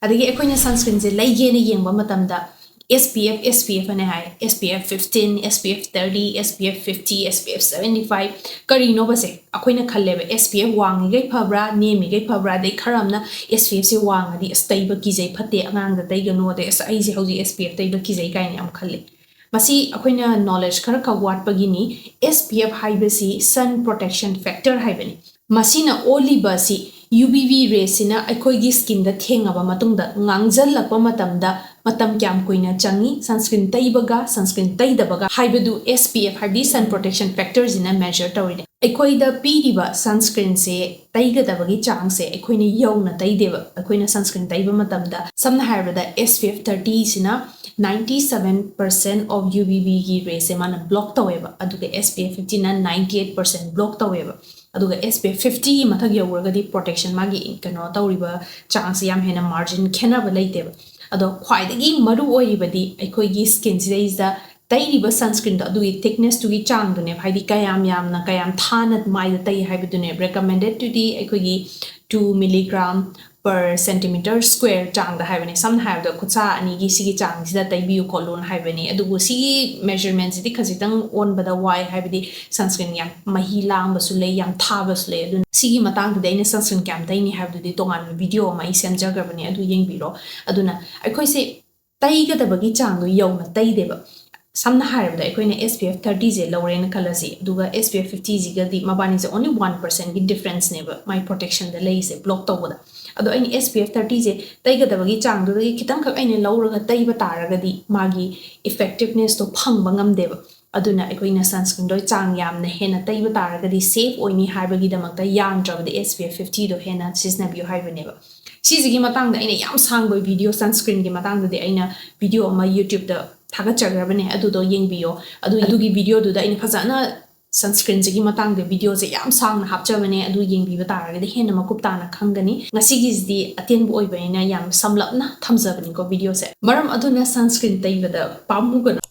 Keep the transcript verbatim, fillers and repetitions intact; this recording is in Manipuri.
ꯑꯗꯒꯤ ꯑꯩꯈꯣꯏꯅ sunscreenꯁꯦ ꯂꯩꯒꯦꯅ ꯌꯦꯡꯕ ꯃꯇꯝꯗ S P F, S P F ꯑꯅ ꯍꯥꯏ, S P F fifteen, S P F thirty, S P F fifty, S P F seventy five꯫ ꯀꯔꯤꯅꯣꯕꯁꯦ ꯑꯩꯈꯣꯏꯅ ꯈꯜꯂꯦꯕ, S P F ꯋꯥꯡꯉꯤꯈꯩ ꯐꯕ꯭ꯔꯥ, ꯅꯦꯝꯃꯤꯈꯩ ꯐꯕ꯭ꯔꯥ? ꯑꯗꯩ ꯈꯔ ꯑꯃꯅ S P F ꯁꯦ ꯋꯥꯡꯉꯗꯤ ꯑꯁ ꯇꯩꯕ ꯀꯤꯖꯩ, ꯐꯠꯇꯦ, ꯑꯉꯥꯡꯗ ꯇꯩꯒꯅꯨ, ꯑꯗꯩ ꯑꯁ ꯑꯩꯁꯦ ꯍꯧꯖꯤꯛ S P F ꯇꯩꯕ ꯀꯤꯖꯩ ꯀꯥꯏꯅ ꯌꯥꯝ ꯈꯜꯂꯤ꯫ ꯃꯁꯤ ꯑꯩꯈꯣꯏꯅ knowledge ꯈꯔ ꯈꯛ ꯋꯥꯠꯄꯒꯤꯅꯤ꯫ S P F ꯍꯥꯏꯕꯁꯤ sun protection factor ꯍꯥꯏꯕꯅꯤ꯫ ꯃꯁꯤꯅ ꯑꯣꯜꯂꯤꯕ ꯑꯁꯤ UVB rayꯁꯤꯅ ꯑꯩꯈꯣꯏꯒꯤ skinꯗ ꯊꯦꯡꯉꯕ ꯃꯇꯨꯡꯗ ꯉꯥꯡꯖꯜꯂꯛꯄ ꯃꯇꯝꯗ ꯃꯇꯝ ꯀꯌꯥꯝ ꯀꯨꯏꯅ ꯆꯪꯉꯤ, sunscreen ꯇꯩꯕꯒ sunscreen ꯇꯩꯗꯕꯒ ꯍꯥꯏꯕꯗꯨ S P F ꯍꯥꯏꯕꯗꯤ sun protection factorꯁꯤꯅ measure ꯇꯧꯔꯤꯅꯦ꯫ ꯑꯩꯈꯣꯏꯗ ꯄꯤꯔꯤꯕ sunscreenꯁꯦ ꯇꯩꯒꯗꯕꯒꯤ ꯆꯥꯡꯁꯦ ꯑꯩꯈꯣꯏꯅ ꯌꯧꯅ ꯇꯩꯗꯦꯕ꯫ ꯑꯩꯈꯣꯏꯅ sunscreen ꯇꯩꯕ ꯃꯇꯝꯗ ꯁꯝꯅ ꯍꯥꯏꯔꯕꯗ S P F thirtyꯁꯤꯅ ninety seven percent of UVBꯒꯤ rayꯁꯦ ꯃꯥꯅ block ꯇꯧꯋꯦꯕ, ꯑꯗꯨꯒ S P F fiftyꯅ ninety eight percent block ꯇꯧꯋꯦꯕ꯫ ꯑꯗꯨꯒ S P F fiftyꯒꯤ ꯃꯊꯛ ꯌꯧꯔꯒꯗꯤ protection ꯃꯥꯒꯤ ꯀꯩꯅꯣ ꯇꯧꯔꯤꯕ ꯆꯥꯡꯁꯦ ꯌꯥꯝ ꯍꯦꯟꯅ margin ꯈꯦꯠꯅꯕ ꯂꯩꯇꯦꯕ꯫ ꯑꯗꯣ ꯈ꯭ꯋꯥꯏꯗꯒꯤ ꯃꯔꯨ ꯑꯣꯏꯔꯤꯕꯗꯤ ꯑꯩꯈꯣꯏꯒꯤ skinꯁꯤꯗꯩꯁꯤꯗ ꯇꯩꯔꯤꯕ sunscreenꯗꯣ ꯑꯗꯨꯒꯤ thicknessꯇꯨꯒꯤ ꯆꯥꯡꯗꯨꯅꯦꯕ, ꯍꯥꯏꯗꯤ ꯀꯌꯥꯝ ꯌꯥꯝꯅ ꯀꯌꯥꯝ ꯊꯥꯅ ꯃꯥꯏꯗ ꯇꯩ ꯍꯥꯏꯕꯗꯨꯅꯦꯕ꯫ Recommended ꯇꯨꯗꯤ ꯑꯩꯈꯣꯏꯒꯤ two milligram per centimeter square ꯆꯥꯡꯗ ꯍꯥꯏꯕꯅꯦ꯫ ꯁꯝꯅ ꯍꯥꯏꯔꯕꯗ ꯈꯨꯠꯁꯥ ꯑꯅꯤꯒꯤ ꯁꯤꯒꯤ ꯆꯥꯡꯁꯤꯗ ꯇꯩꯕꯤꯌꯨ ꯈꯣꯠꯂꯨꯅ ꯍꯥꯏꯕꯅꯤ꯫ ꯑꯗꯨꯕꯨ ꯁꯤꯒꯤ measurementꯁꯤꯗꯤ ꯈꯖꯤꯛꯇꯪ ꯑꯣꯟꯕꯗ ꯋꯥꯏ, ꯍꯥꯏꯕꯗꯤ sunscreen ꯌꯥꯝ ꯃꯍꯤ ꯂꯥꯡꯕꯁꯨ ꯂꯩ, ꯌꯥꯝ ꯊꯥꯕꯁꯨ ꯂꯩ꯫ ꯑꯗꯨꯅ ꯁꯤꯒꯤ ꯃꯇꯥꯡꯗꯗꯤ ꯑꯩꯅ sunscreen ꯀꯌꯥꯝ ꯇꯩꯅꯤ ꯍꯥꯏꯕꯗꯨꯗꯤ ꯇꯣꯉꯥꯟꯕ video ꯑꯃ ꯑꯩ ꯁꯦꯝꯖꯈ꯭ꯔꯕꯅꯦ, ꯑꯗꯨ ꯌꯦꯡꯕꯤꯔꯣ꯫ ꯑꯗꯨꯅ ꯑꯩꯈꯣꯏꯁꯦ ꯇꯩꯒꯗꯕꯒꯤ ꯆꯥꯡꯗꯣ ꯌꯧꯅ ꯇꯩꯗꯦꯕ꯫ ꯁꯝꯅ ꯍꯥꯏꯔꯕꯗ ꯑꯩꯈꯣꯏꯅ S P F thirtyꯁꯦ ꯂꯧꯔꯦꯅ ꯈꯜꯂꯁꯤ, ꯑꯗꯨꯒ S P F fiftyꯁꯤꯒꯗꯤ ꯃꯕꯥꯅꯤꯁꯦ only one percentꯀꯤ differenceꯅꯦꯕ ꯃꯥꯏ protectionꯗ ꯂꯩꯔꯤꯁꯦ, block ꯇꯧꯕꯗ꯫ ꯑꯗꯣ ꯑꯩꯅ S P F thirtyꯁꯦ ꯇꯩꯒꯗꯕꯒꯤ ꯆꯥꯡꯗꯨꯗꯒꯤ ꯈꯤꯇꯪꯈꯛ ꯑꯩꯅ ꯂꯧꯔꯒ ꯇꯩꯕ ꯇꯥꯔꯒꯗꯤ ꯃꯥꯒꯤ effectivenessꯇꯣ ꯐꯪꯕ ꯉꯝꯗꯦꯕ꯫ ꯑꯗꯨꯅ ꯑꯩꯈꯣꯏꯅ sunscreenꯗꯣ ꯆꯥꯡ ꯌꯥꯝꯅ ꯍꯦꯟꯅ ꯇꯩꯕ ꯇꯥꯔꯒꯗꯤ safe ꯑꯣꯏꯅꯤ ꯍꯥꯏꯕꯒꯤꯗꯃꯛꯇ ꯌꯥꯝꯗ꯭ꯔꯕꯗ S P F fiftyꯗꯣ ꯍꯦꯟꯅ ꯁꯤꯖꯤꯟꯅꯕꯤꯌꯨ ꯍꯥꯏꯕꯅꯦꯕ꯫ ꯁꯤꯁꯤꯒꯤ ꯃꯇꯥꯡꯗ ꯑꯩꯅ ꯌꯥꯝ ꯁꯥꯡꯕ video, sunscreenꯒꯤ ꯃꯇꯥꯡꯗꯗꯤ ꯑꯩꯅ video ꯑꯃ YouTubeꯇ ꯊꯥꯒꯠꯆꯈ꯭ꯔꯕꯅꯦ, ꯑꯗꯨꯗꯣ ꯌꯦꯡꯕꯤꯌꯣ꯫ ꯑꯗꯨ, ꯑꯗꯨꯒꯤ videoꯗꯨꯗ ꯑꯩꯅ ꯐꯖꯅ sunscreenꯁꯤꯒꯤ ꯃꯇꯥꯡꯗ videoꯁꯦ ꯌꯥꯝ ꯁꯥꯡꯅ ꯍꯥꯞꯆꯕꯅꯦ, ꯑꯗꯨ ꯌꯦꯡꯕꯤꯕ ꯇꯥꯔꯒꯗꯤ ꯍꯦꯟꯅ ꯃꯀꯨꯞ ꯇꯥꯅ ꯈꯪꯒꯅꯤ꯫ ꯉꯁꯤꯒꯤꯁꯤꯗꯤ ꯑꯇꯦꯟꯕ ꯑꯣꯏꯕꯅꯤꯅ ꯌꯥꯝ ꯁꯝꯂꯞꯅ ꯊꯝꯖꯕꯅꯤꯀꯣ videoꯁꯦ꯫ ꯃꯔꯝ ꯑꯗꯨꯅ sunscreen ꯇꯩꯕꯗ ꯄꯥꯝꯃꯨꯒꯅꯨ꯫